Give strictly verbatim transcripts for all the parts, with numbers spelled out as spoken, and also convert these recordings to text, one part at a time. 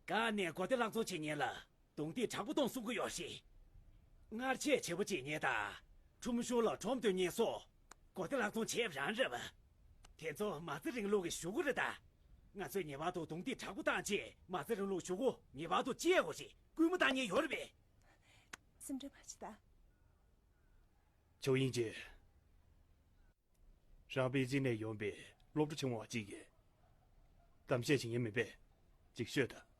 གང་ནས་གོ་བདེ་ལྷག་མཚོན་བྱེད་མཁན་ལ་གདུང་འདེགས་དྲག་པོ་གཏོང་གསུང་གི་ཡོད་རེད། སྔར་ཆད་བྱེད་པོ་བྱེད་མཁན་དང་ཁྲོམ་གཞུང་ལ་ཁྲོམ་སྟོན་མཁན་སོགས་གོ་བདེ་ལྷག་མཚོན་བྱས་པ་རང་རེད་པ། དེ་ཚོ་མ་རྩ་རིང་ལུགས་ཀྱི་ཞུ་སྒོ་རེད་ད། ང་ཚོས་ངེས་པར་དུ་གདུང་འདེགས་དྲག་པོ་བཏང་རྗེས་མ་རྩ་རིང་ལུགས་ཞུ་སྒོ་ངེས་པར་དུ་བཅད་དགོས་རེད། སྐུལ་མ་བཏང་མཁན་ཡོད་རེད་པས། སེམས་ཁྲལ་མ་བྱེད་ད། ཆོས་དབྱིངས་ཅན། རང་པེ་ཅིན་ནས་ཡོང་པའི་སློབ་གྲྭ་ཆེན་མོ་བ་གཅིག་གིས་གཏམ་བཤད་བྱེད་མཁན་མིན་པས་ཅིག་ཤོད་དང་།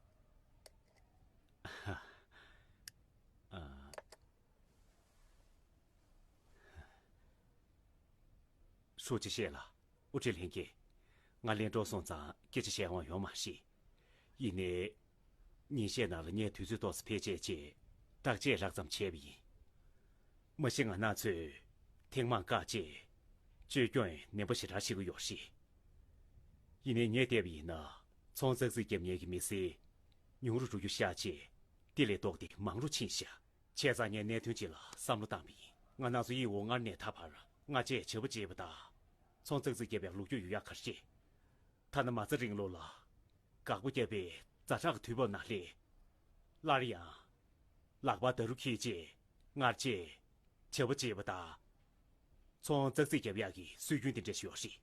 ཧྲུའུ་ཅི་ཤེས་ལགས། དབུ་ཁྲིད་ལྷན་རྒྱས། ང་གླེང་གྲོགས་སོང་ཙང་སྐད་ཆ་བཤད་དབང་ཡོད་མ་རེད། ཡིན་ནའི། ཉིན་ཤས་ནང་ལ་ངས་དུས་ཚོད་ཏོག་ཙམ་ཕལ་ཆེར་བྱས་བརྟག་དཔྱད་རགས་ཙམ་བྱས་པ་ཡིན། མ་གཞི་ང་རང་ཚོས་ཐེངས་མང་བཀག་རྗེས་བཅོས་སྐྱོང་ནན་པོ་ཞེ་དྲག་བྱེད་ཀྱི་ཡོད་རེད། ཡིན་ནའི་ངས་བལྟས་པ་ཡིན་ན་ཚོང་ཙག་ཙིག་རྒྱབ་མཁན་གྱི་མི་སེར་ཉུང་རུ་འགྲོ་རྒྱུ་ཤར་རྗེས་དེ་ལས་ལྡོག་སྟེ་མང་རུ་ཕྱིན་ཤག་བྱས་ཙང་ངས་གནད་དོན་ཅིག་ལ་བསམ་བློ་བཏང་བ་ཡིན། ང་རང་ཚོ་དབྱི་ཝུའུ་སྔར་ནས་ད་བར་སྔ་རྗེས་བྱ་བ་བྱེད་པ་དང་། ཚོང་ཙག་ཙིག་བརྒྱབ་པའི་ལོ་རྒྱུས་ཡོད་ཡག་ག་རེ་རེད། ཐ་ན་མ་རྩ་རིང་ལུགས་ལ་དགག་པ་བརྒྱབ་པའི་ཛ་དྲག་གི་དུས་བབ་ནང་སླེབས། སླར་ཡང་། ལག་པ་ད་རུ་འཁྱེར་རྗེས་སྔར་རྗེས་བྱ་བ་བྱེད་པ་དང་། ཚོང་ཙག་ཙིག་བརྒྱབ་ཡག་གི་སྲོལ་རྒྱུན་དེ་འདྲ་ཞིག་ཡོད་རེད།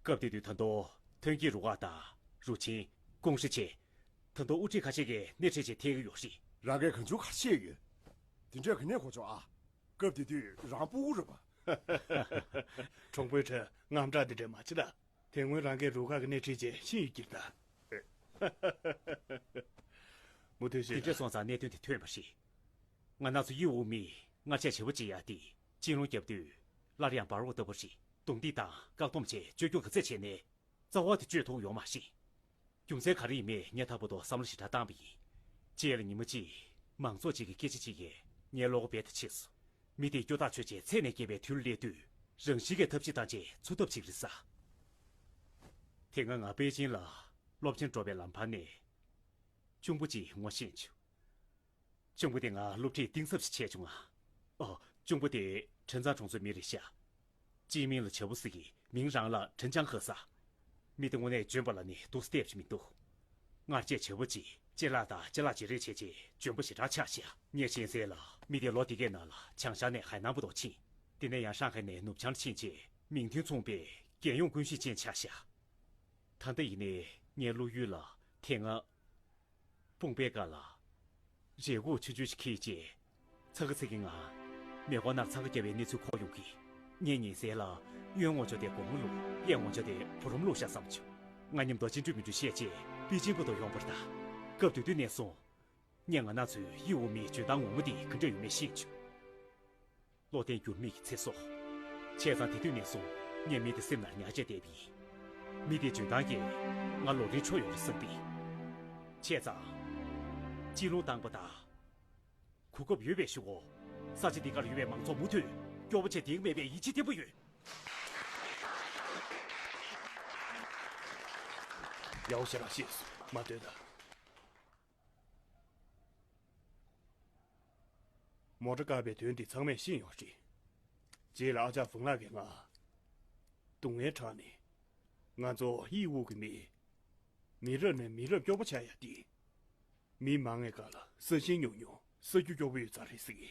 སྐབས་དེ་དུས་ད་དུང་ཐོན་སྐྱེད་རུ་ཁག་དང་རུ་ཆེན། ཀུང་ཧྲི་བྱས། ད་དུང་དབུ་ཁྲིད་ཁ་ཤས་ཀྱིས་སྣེ་ཁྲིད་བྱས་འཐེན་གྱི་ཡོད་རེད། རང་གིས་གང་བྱུང་ག་རེ་བཤད་ཡོད། དེ་འདྲས་ག་ནས་གོ་ཆོག་ཨ། སྐབས་དེ་དུས་རང་སྤུ་གུ་རེད་པ། གྲོང་པའི་གྲས་དངངས་སྐྲག་འདི་འདྲས་མ་བྱེད་ད། དེ་སྔོན་རང་གིས་རུ་ཁག་གི་སྣེ་ཁྲིད་བྱས་ཤི་ཡོད་ཀྱིར་ད། མུ་མཐུད་བཤད། དེ་འདྲས་སོང་ཙང་གནད་དོན་དེ་ཐོན་པ་རེད། ང་རང་ཚོ་དབྱི་ཝུའུ་མིས་སྔར་ཆད་བྱ་བ་བྱེད་ཡག་དེ་སྤྱི་ལོང་བརྒྱབ་དུས་སླར་ཡང་འབར་བ་ལྟ་བུ་རེད། རྡུང་རྡེག་དང་བཀག་སྡོམ་བྱས་བཅོས་སྐྱོང་ག་ཚད་བྱས་ནས། རྩ་བ་དེ་གཅོད་ཐུབ་ཡོད་མ་རེད། རྒྱུ་མཚན་ག་རེ་ཡིན་མིན་ངས་ད་བར་དུ་བསམ་བློ་ཞེ་དྲག་བཏང་བ་ཡིན། རྗེས་ལ་ཉི་མ་གཅིག་མང་ཚོགས་གཅིག་གི་སྐད་ཆ་གཅིག་གིས་ངའི་བློ་སྒོ་རྦད་དེ་ཕྱེས་སོང་། མི་དེས་སྐྱོ་ཐག་ཆོད་རྗེས་ཚད་ནས་བརྒལ་བའི་དུས་ལ་སླེབས་དུས་རང་བཞིན་གྱིས་ཐབས་ཤེས་བཏང་རྗེས་འཚོ་ཐབས་ཅིག་རེད་ས། དེ་སྔ་ང་པེ་ཅིན་ལ་སློབ་ཆེན་འགྲོ་བའི་ལམ་བར་ནས་གཅུང་པོ་གཅིག་ངོ་ཤེས་བྱུང་། གཅུང་པོ་དེ་ང་སློབ་ཁྲིད་གཏིང་ཟབ་ཞིག་བྱས་བྱུང་ང་། ཨོ། གཅུང་པོ་དེ་ཁྲིན་ཚང་གྲོང་ཚོའི་མི་རེད་ཤག་སྤྱིའི་མིང་ལ་བྱ་བུ་ཟེར་གི་མིང་རང་ལ་ཁྲིན་ཅང་ཧེ་ཟེར། མི་དེ་དངོས་གནས་འཇོན་པ་ལ་ནི་འདུག་སེ་བལྟས་པ་ཞིག་མི་འདུག་སྔར་ཆད་བྱ་བུ་གཅིག་ཅ་ལག་དང་ཅ་ལག་བརྗེ་རེས་བྱས་རྗེས་འཇོན་པོ་ཞེ་དྲག་ཆགས་ཤག་ངས་ཤེས་གསལ་ལ་མི་དེ་ལོ་དེ་གའི་ནང་ལ་བྱང་ཤར་ནས་ཧའེ་ནན་པོ་ཏོ་ཕྱིན། དེ་ནས་ཡང་ཧྲང་ཧའེ་ནས་ནུབ་བྱང་ལ་ཕྱིན་རྗེས་མིང་དོན་མཚུངས་པའི་རྒྱལ་ཡོངས་ཀུན་ཤེས་ཅན་ཆགས་ཤག་ད་ལྟ་ཡིན་ནའི་ངའི་བློ་ཡུལ་ལ་དེ་སྔ། དཔུང་པའི་སྒང་ལ་རས་གུར་ཆུང་ཆུང་ཞིག་འཁྱེར་རྗེས་ཚ་གི་ཚིག་གི་ངང་མེ་འཁོར་ནང་འཚང་ཁ་རྒྱག་པའི་གནས་ཚུལ་གོ་ཡོང་གི། ངས་ཉིན་གསལ་ལ་གཡོན་ངོས་ཕྱོགས་དེ་སྒོར་མོ་བླུགས། གཡས་ངོས་ཕྱོགས་དེ་བུ་རམ་བླུགས་ཤག་བསམ་བྱུང་། ང་མཉམ་དུ་ཅི་འདྲ་མི་འདྲ་བཤད་རྗེས་པེ་ཅིན་པོ་ཏོ་ཡོང་བར་གདའ། སྐབས་དེ་དུས་ནས་བཟུང་། ངས་ང་རང་ཚོའི་དབྱི་ཝུའུ་མིའི་འཇོན་ཐང་ངོ་མ་དེ་ག་འདྲ་ཡོད་མེད་ཤེས་བྱུང་། བློ་བརྟན་འགྱུར་མེད་ཀྱི་ཚེ་སྲོག་བྱས་ཙང་དེ་དུས་ནས་བཟུང་ངས་མི་དེ་སེམས་ནང་ཉར་བྱས་བསྡད་པ་ཡིན། མི་དེའི་འཇོན་ཐང་གིས་ང་ལོ་རིང་འཕྲོད་ཡོང་རེད་བསམ་པས། བྱས་ཙང་། སྤྱི་ལོང་བཏང་པ་དང་། གོ་སྐབས་ཡོད་པའི་གཞུག་གུ། ས་ཆ་འདི་གར་ཡོད་པའི་མང་ཚོགས་མུ་མཐུད་སྐྱོ་པོ་བྱེད་འདིང་མེད་པའི་ཡིད་ཆེས་བརྟན་པོ་ཡོད། ཡའོ་ཞེ་ལགས་ཤེས་སོང་། མ་སྡོད་ད། མོ་ཊ་བཀག་པའི་དོན་འདི་ཚང་མས་ཤེས་ཡོད་རེད། རྗེས་ལ་ཨ་ཅག་ཧྥུང་ལགས་ཀྱིས་ང་། སྡུག་བསྔལ་དྲགས་ནས། ང་ཚོ་དབྱི་ཝུའུ་གི་མི། མི་རབས་ནས་མི་རབས་སྐྱོ་པོ་ཆགས་ཡ་དེ། མི་མང་ངའི་སྒང་ལ་ས་ཞིང་ཉུང་ཉུང་ས་རྒྱུ་སྐྱོ་པོ་ཡོད་ཙང་རེད་ཟེར་གི།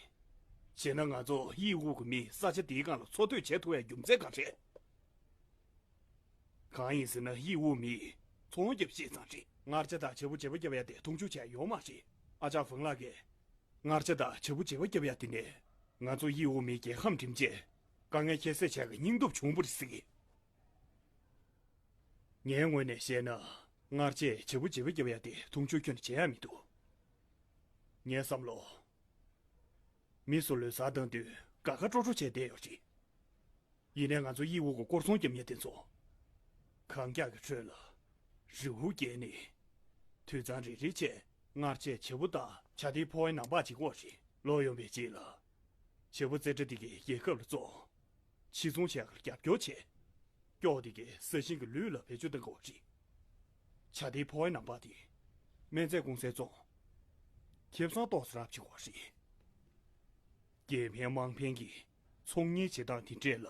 བྱས་ན་ང་ཚོ་དབྱི་ཝུའུ་གི་མི་ས་ཆ་དེའི་སྒང་ལ་འཚོ་སྡོད་བྱེད་ཐུབ་ཡ་རྒྱུ་མཚན་ག་རེ་རེད། གང་ཡིན་ཟེར་ན་དབྱི་ཝུའུ་མིས་ཚོང་རྒྱབ་ཤེས་ཙང་རེད། མངར་ཆ་དང་བྱ་ཕོ་བྱེ་བ་རྒྱབ་ཡ་དེ་མཐོང་ཆུང་བྱས་ཡོད་མ་རེད། ཨ་ཅག་ཧྥུང་ལགས་ཀྱིས། མངར་ཆ་དང་བྱ་ཕོ་བྱེ་བ་རྒྱབ་ཡ་དེ་ནས་ང་ཚོ་དབྱི་ཝུའུ་མིའི་རྒྱལ་ཁམས་འགྲིམ་བྱས་དཀའ་ངལ་ཁྱད་བསད་བྱས་ཀྱི་སྙིང་སྟོབས་བྱུང་བ་རེད་ཟེར་གི། ངའི་ངོས་ནས་བཤད་ན་མངར་ཆས་བྱ་ཕོ་བྱེ་བ་རྒྱབ་ཡ་དེ་མཐོང་ཆུང་ཁྱོན་ནས་བྱེད་ཡ་མི་འདུག་ངའི་བསམ་བློ། མི་ཚོ་ལོ་གསར་བཏང་དུས་དགའ་དགའ་སྤྲོ་སྤྲོ་བྱས་བསྡད་ཡོད་རེད། ཡིན་ནའི་ང་ཚོ་དབྱི་ཝུའུ་གི་སྐོར་སྲུང་རྒྱབ་མཁན་དེ་ཚོ། གངས་འཁྱག་གི་ཁྲོད་ལ་རི་བོ་བརྒལ་ནས་དུད་ཚང་རེ་རེ་བྱས་མངར་ཆས་བྱ་ཕོ་དང་བྱ་དེའི་ཕོ་བའི་ནང་པ་གཅིག་གོ་རེད། ལོ་ཡོང་བའི་རྗེས་ལ་བྱ་ཕོ་རྩེ་གྲ་དེ་གའི་རྒྱལ་ཁབ་ལ་བཙོང་། ཕྱིར་ཚོང་བྱས་ཁར་རྒྱབ་སྐྱོར་བྱས། སྐྱོ་དེ་གའི་ས་ཞིང་གི་ལུད་ལ་བེད་སྤྱོད་གཏང་གོ་རེད། བྱ་དེའི་ཕོ་བའི་ནང་པ་དེ་སྨན་རྫས་གོང་གསལ་བཙོང་། ཁེ་བཟང་ཏོག་ཙམ་རག་བྱེད་གོ་རེད། རྒྱལ་ཕན་དམངས་ཕན་གྱི་ཚོང་གཉེར་བྱེད་སྟངས་དེ་འདྲས་ལ།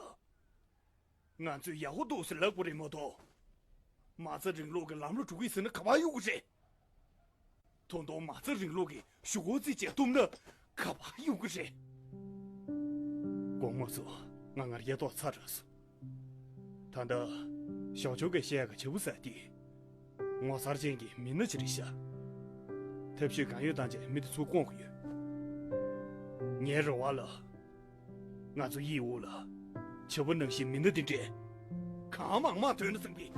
ང་ཚོས་ཡག་པོ་འདུག་ཟེར་ལབ་དགོས་རེད་མ་གཏོགས། མ་རྩ་རིང་ལུགས་ཀྱི་ལམ་ལ་འགྲོ་གི་ཟེར་ན་ག་པར་གཡུག་གི་རེད། ད་དུང་མ་རྩ་རིང་ལུགས་ཀྱི་གཞུག་གུ་རྩིས་བྱས་གཏུབ་ན་ག་པར་ཡོང་གི་རེད། དགོང་མོ་ཚོ་ང་ངར་ཡ་ཏོག་ཚ་དྲགས་སོང་། ད་ལྟ་ཞའོ་ཆུང་གིས་བཤད་ཡག་གི་བྱ་བུ་ཟེར་དེ་ངོ་མཚར་ཅན་གྱི་མི་སྣ་ཅིག་རེད་ཤག། ཐབས་ཤེས་གང་ཡོད་བཏང་བྱས་མི་དེ་ཚུར་བསྐོང་དགོས་ཡོད། ངའི་རེ་བ་ལ། ང་ཚོ་གཡས་འོག་ལ་བྱ་བུ་ནང་བཞིན་མི་སྣ་དེ་འདྲས་གང་མང་མང་ཐོན་ན་བསམ་གི།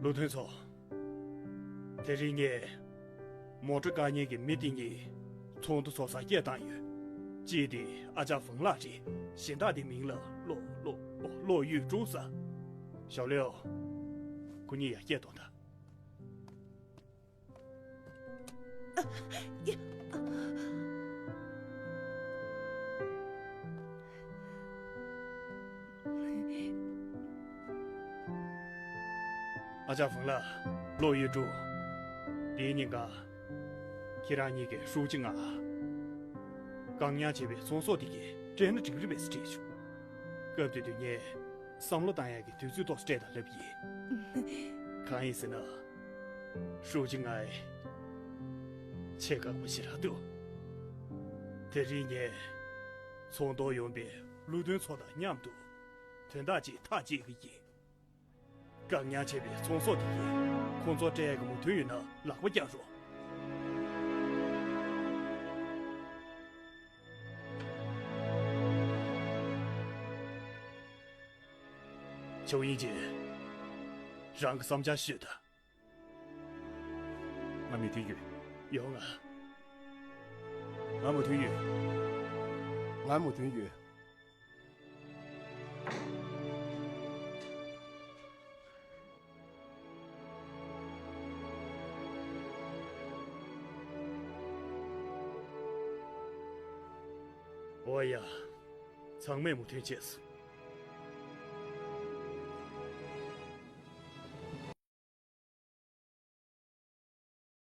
ལུའུ་ཐུན་ཚོ། དེ་རིང་ངས་མོ་ཊ་བཀག་ཉན་གྱི་མི་དེ་གཉིས་ཚོགས་འདུ་ཚོགས་སར་སྐད་བཏང་ཡོད། གཅིག་དེ་ཨ་ཅག་ཧྥང་ལགས་རེད། གཞན་དག་དེ་མིང་ལ་ལོ་ལོ་ལོ་ཡུས་ཀྲུང་ཟེར། ཞའོ་ལིའུ། ཁོ་གཉིས་ཡར་སྐད་གཏོང་དང་། ཨ་ཅག་ཧྥང་ལགས། ལོ་ཡུས་ཀྲུང་། དེའི་ཉིན་ཀ་ཁྱེད་རང་གཉིས་ཀྱིས་ཧྲུའུ་ཅི་ང་བཀག་ཉར་བྱས་པའི་ཚོང་ཟོག་དེ་གས་སྤྲད་ན་འགྲིག་གི་རེད་པས་ཟེར་དྲིས་བྱུང་། སྐབས་དེ་དུས་ངས་བསམ་བློ་བཏང་ཡག་གི་དུས་ཚོད་ཐོག་སྤྲད་དང་ལབ་ཡིན། གང་ཡིན་ཟེར་ན། ཧྲུའུ་ཅི་ང་ཆེས་དགའ་པོ་ཞེ་དྲག་འདུག། དེ་རིང་ངས་ཚོགས་གཏོགས་ཡོང་པའི་ལུའུ་ཐུན་ཚོ་དང་མཉམ་དུ་དོན་དག་ཅིག་ཐག་བཅད་ཀྱི་ཡིན། བཀག་ཉར་བྱས་པའི་ཚོང་ཟོག་དེ་ཡིས་ཁོང་ཚོར་སྤྲད་ཡག་གི་མོས་མཐུན་ཡོད་ན་ལག་པ་བརྐྱངས་རོགས། ཆའོ་དབྱིན་ཅིན། རང་གི་བསམ་འཆར་ཤོད་དང་། ང་མོས་མཐུན་ཡོད། ཡོང་ང་། ང་མོས་མཐུན་ཡོད། ང་མོས་མཐུན་ཡོད། འོ་ཡ། ཚང་མས་མོས་མཐུན་བྱས་སོང་